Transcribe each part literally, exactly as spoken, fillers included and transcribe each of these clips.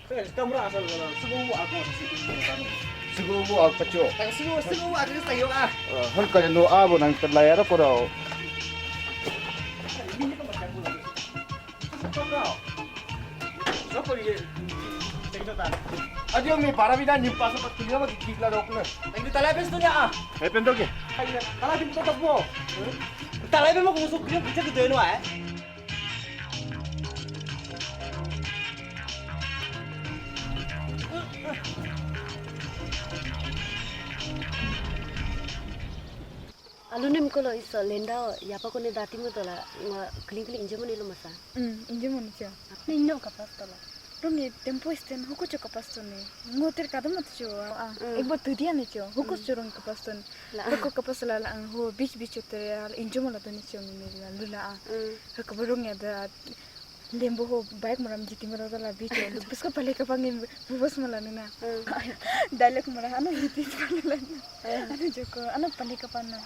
Kamra asal sego bu aku masih sego bu aku pacho. Sego sego aku saya ah. Hal kaya no abo nang terlayar ko dao. Adio mi para vida ni pasa pa tuya ma kikla dok na. Tengo talabes tuya ah. Eh pento ke? Talabes to tapo. Talabes mo kung sukriyo kita kita no eh. Alunim kolo iso lenda yapa kone dati mo tola ngwa kling kling inje mo nilo masa. Hmm, inje mo nicho. Ni no kapas tola. Rungi tempo isten hukucho kapas tone. Ngotir kadam at cho. Ah, hmm. Ekbo tudia nicho. Hukus cho rungi kapas tone. Hukus kapas la la ho beach beach tere al inje mo la tone cho ngi la lula. Hmm. Hukus rungi da Lembo ho bike maram jiti mara dala bicho. Pusko pale kapang bubos mala nina. Dialog mara ano hiti pale lana. Ano joko ano pale kapang na.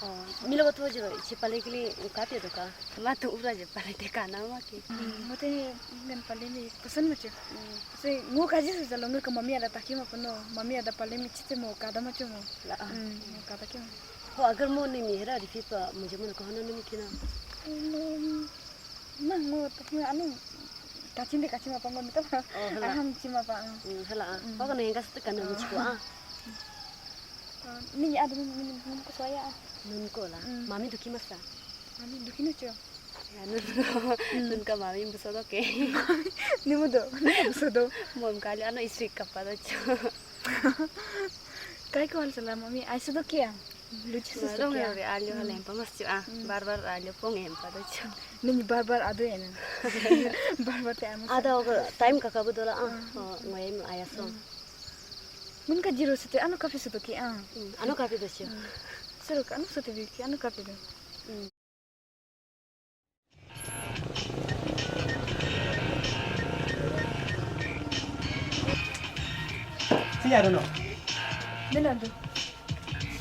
Oh, milo bato jo si pale kili kapi doka. Matu ura je pale teka na maki. Mote ni ngan pale ni pasan macho. Se ngo kaji se jalo ngo ka mami ada taki ma pano. Mami ada pale mi chite mo kada macho mo. La. Mo kada ki mo. Ho agar mo ni mi hera rifi pa mujhe mo ko hana ni kina. Nang mo tapi anu kacin deh kacin apa ngono tuh. Oh, hala. Aham cima apa? Hmm, hala. Ah. Hmm. Kok kena yang kasih tekan nang ciko ah. Ini ada ini ini ko soya ah. Nun ko la. Hmm. Mami duki masa. Mami duki no cho. Ya nun ko. Hmm. Nun ka mami buso do ke. Ni mo do. Ni mo buso do. Mom kali ano isik kapa do cho. Kai ko hal sala mami ai sudo ke ah. Lucu susu kia. Alio halem pamas chu ah. Barbar alio pong em pada chu. Nini barbar ado ya na. Barbar te amas. Ada oga time kaka bedola ah. Ngoyem ayaso. Mun ka jiro sute ano kafe suto ki ah. Ano kafe do chu. Suru ka ano sute bi ki ano kafe do. Sini ada no. Nena do.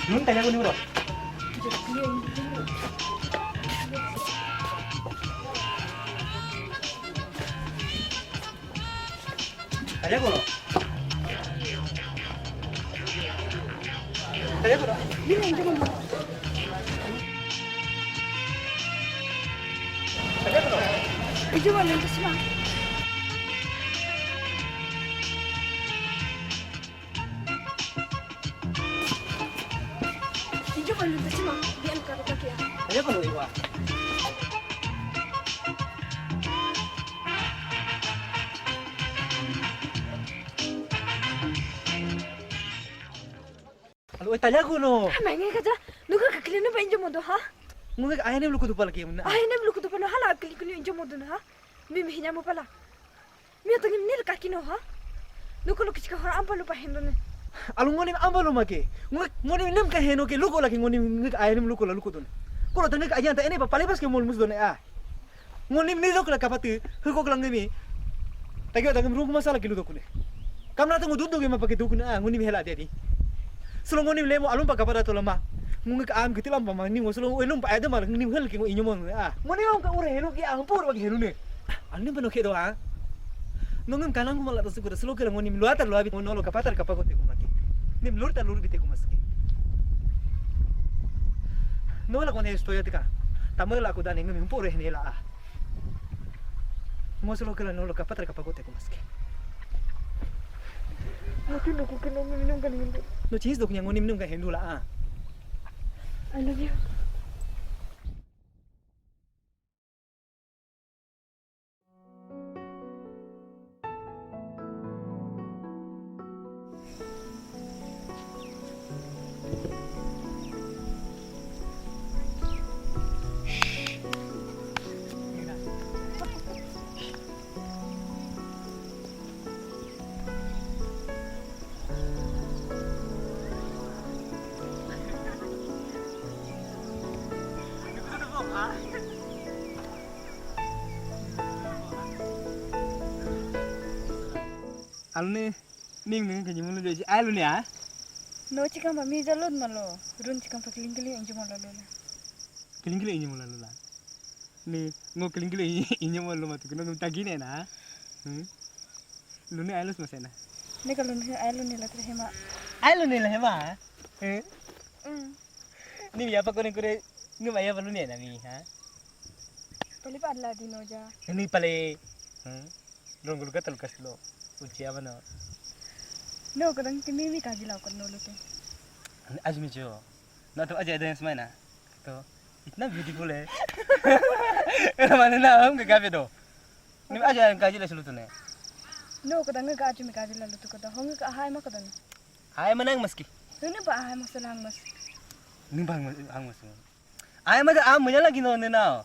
Nun tanya ko ni bro. Tanya ko no. Tanya ko no. Nena do. Ijo ma lento sima. Ijo ma lento sima. Bian karo kakia. Ayo ko iwa. Alo, eh, tanya ko no. Mai ngai kaja. Nuka kakile no ba injo modo ha? Ngunga ayane luku dupa lagi mun. Ayane luku dupa no hala kakile kini injo modo ha? Mi mi hinya mo pala. Mi atangim nil kaki no ha? Nuka luki chika hora ampa lupa hendo ne. Alo ngoni ampa lu make. Ngoni nem ka heno ke luko lagi ngoni ngi ayane luko la luko don. Kolo tangga ka ayan ta ene pa pale bas ke mol mus don a. Ngoni mi rok la kapati, hukok lang mi. Tagi tagi ruk masala kilu dokune. Kamna tangu dudu ge ma pake dukune ah, ngoni mi hela dedi. Solo ngoni lemo alum pa kapata to lama. Ngungi ka am giti lam pa ma ni ngo solo elum pa ede ma ni hel ki ngo inyo mo ah. Ngoni ong ka ure helu ki am pur bagi helu ne. Alni bano kedo ah. Nongem kanang kuma la to sukura solo kela ngoni mi luata luabi no lo kapatar kapago te kuma ki. Nim lurta lurbi te kuma siki. No la kone estoy atika. Tamar la kudane ngemi un pore hene la ah. Mo solo kela no lo kapatra kapagote kuma siki. Mo tin do ku ke no mi nunga ni. No chis do kunya ngoni mi nunga hendu la ah. I love you. Alni ning ning kanyi mulu joji alu ni ah. No chikang pa mi jalot malo. Run chikang pa kiling kiling injo malo lola. Kiling kiling injo malo lola. Ni ngo kiling kiling injo malo matu kino tagine na. Hmm. Luni ai lus masena. Neka luni ai luni la terhema. Ai luni la hema. Eh? Mm. Ni mi apa kore kore ngi maya balu ni na mi ha. Pali padla di noja. Ni pale. Hmm. Rong gulu gatal kaslo. Uchi abano. No kadang kimi mi kaji lau kan nolu te. Ajmi jo. Na to aja dance maina. To. Itna beautiful hai. Mane na hum ke gabe do. Ni aja yang kaji la sulu tune. No kadang ka ajmi kaji la lutu kada hong ka hai ma kadang. Hai manang maski. Ni ba hai masalang mas. Ni bang hang mas. Ai ma da am manya lagi no ne na.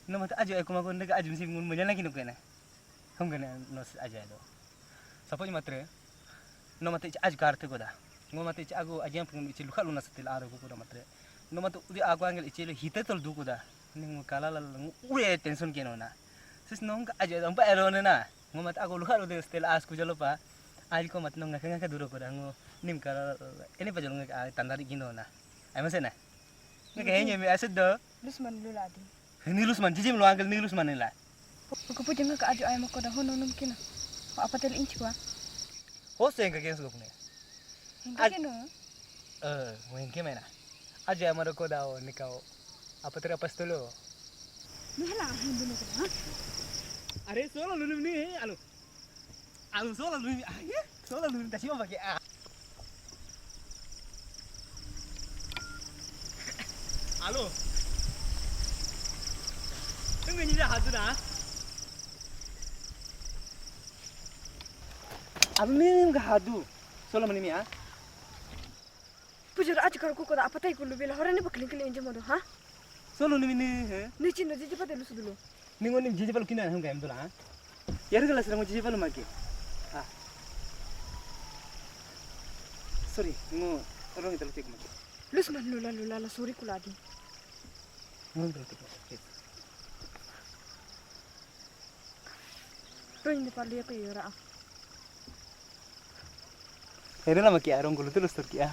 No mata ajo e kuma ko ne ka ajo sim ngun manya lagi no kena. Hum kena no ajo do. Sapo matre. No mata ajo kar te koda. Ngo mata ago ajo yang pun ichi luka luna setil aro ko koda matre. No mata udi ago angel ichi le hite tol du koda. Ni ngo kala la ngo ure tension keno na. Sis no ka ajo ampa ero ne na. Ngo mata ago luka luna setil as ku jalo pa. Ajo ko mat no ngaka ngaka duro koda ngo nim kala. Ini pa jalo ngaka tandari gino na. Ai masena. Naka henye mi asid do. Lusman lula adi. Ni lusman, jijim lo angkel ni lusman ni la. Ko puja ngaka ajo ai mako da hono num kina. Ho apa tel inchi kwa? Ho se ngaka kensu gopne. Henga Aj- kino. Eh, mo henke mena. Ajo ai maro ko da o nikao. Apa tel apostolo. Ni hala hendu no kina. Are solo lulum ni alo. Alo, sola lui. Ah, ya? Sola lui, ta siapa pakai ah. Alo. Tunggu ni dah hadu dah. Alo ni ka hadu. Sola mani mi ah. Pujar aja kalau kuku dah apa tai kulu bila orang ni bakling kling inje modo ha? Solo ni mini he. Ni chin ni jipa dulu sudulu. Ni ngoni jipa lu kina hanga em dula ha. Yar gala sira mo jipa lu maki. Ha. Sorry, ngo orang itu lutik maki. Lusman lula lula la sorry kuladi. Ngo itu lutik maki. Roin de palu ya ko yora. Ere lama kia rong gulu tulus tur kia.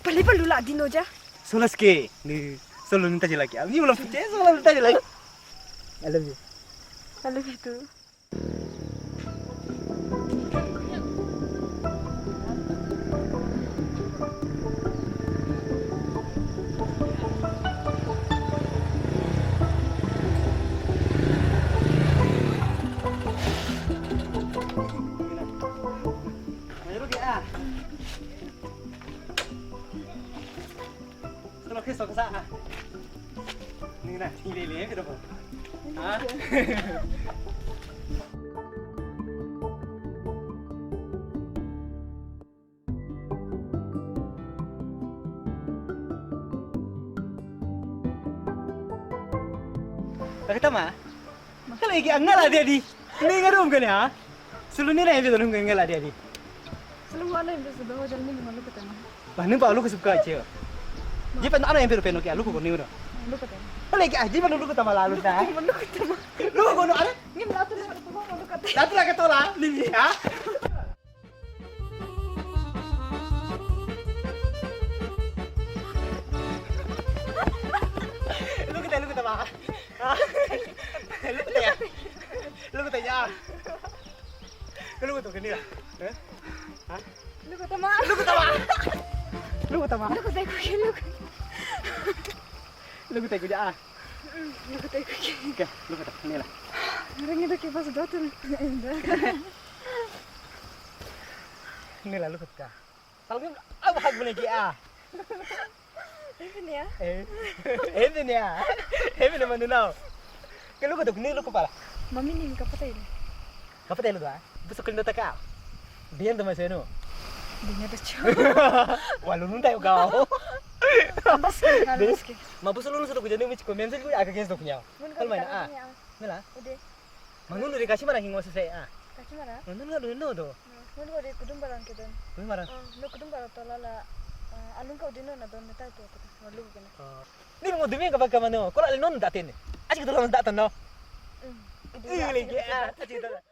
Pali palu la dino ja. Solas ke ni solo ninta jela kia. Ni ulam pute solo ninta jela. I love you. I love you too. Solo ke soksa ah. Ni na, ni le le pero. Ah. Kita mah. Kalau iki anggal ada di. Ni ngarum kan ya? Sulu ni lah yang kita nunggu anggal ada di. Sulu mana yang bisa bawa jalan ni malu ketemu. Bah, ni ba lu kesuka aja. Dia pernah ada yang pernah pernah kayak lu kok ni udah. Malu ketemu. Kalau iki aja malu lu ketemu lalu dah. Malu ketemu. Lu kok ada? Ni malu tu malu ketemu. Nanti lah kata lah, ni ya. Lu kita lu kita bah. Lu kita ya. Lu kita ya. Lu kita kena. Eh? Hah? Lu ketemu. Lu ketemu. Lu ketemu. Lu ketemu. Lu ketemu. Lu ketemu ah. Lu ketemu. Oke, lu ketemu ni lah. Orang itu kipas datang. Ni lah lu ketemu. Kalau aku hak punya kia. Ini ya. Eh. Ini ya. Ini mana now? Kalau kau tu ni lu kepala. Mami ni kapatay ni. Kapatay lu dah. Besok kena tak kau. Dia tu masih no. Dia tu cuma. Wah, lu nuntai kau. Tambah sikit, tambah sikit. Mabu solo nu solo kuja ni mi chiko menzel kuja aka kes doknya. Kalau mana ah. Nila. Udah. Manunu de kashimara hingo sese ah. Kashimara? Manunu no do. Mun ko de kudum barang ke don. Kudum barang. Ah, no kudum barang to lala. Ah, alun ka udino na don netai to to. Malu ke na. Ni mo dumi ka baka mano. Kola le non da tene. Aji ko don da tan no. Hmm. Ini lagi ah. Aji ko don.